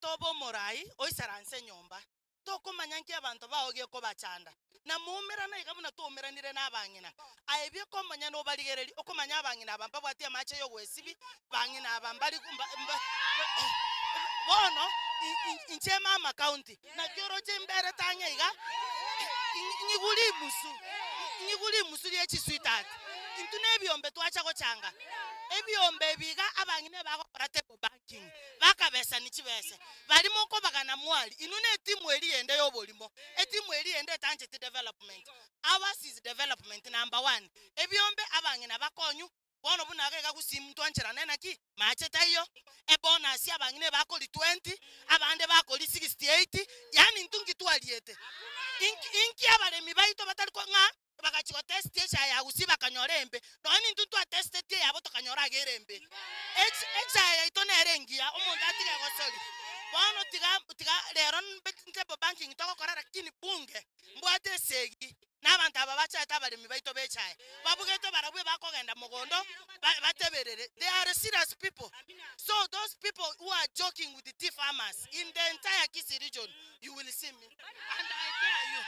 Otagete obe omorai, oisaranse nyomba. Tokomanya nki abanto bao gekobachanda. Na moumerane iga buna twaumeranire nabang'ina. Aye bieka omonyene obarigererie, okomanya abang'ina aba mbabwati amache y'ogwesibia, bang'ina aba mbari mba mba bono inche mama county, naki oroche imberete ang'e iga, ng'igwe rimusu, ng'igwe rimusu rie chisweetheart. Intwe na ebiombe twacha gochanga, ebiombe ebi iga abang'ina ebagokora table banking, bakabesani chibese. Baria mokobagana mwari, inwe netimu eria yende y'oborimo, etimu eria yende etancheti development. Ours is development number one. Ebiombe abang'ina bakonyu, bono buna iga iga gusii ntwancherane naki, mache taiyo, ebonus abang'ina ebakori 20, abande bakori 68, yaani intwe nki twariete? Inki inki abaremi baito batari ko ng'a Bagachia gotestia echae ya gusii bakanyora embe, nonya nintwe ntwatesitetie eyabo tokanyora iga ere embe. Echae yaito nere engiya, omonto atige gosori. Bono tiga tiga rero table banking togokora lakini bunge mbwate esegi na abanto aba bachaete abaremi baito ba echae. Babugete barabwo ebakogenda mogondo bateberere. They are serious people. So those people who are joking with the tea farmers in the entire Kisii region, you will see me and I dare you.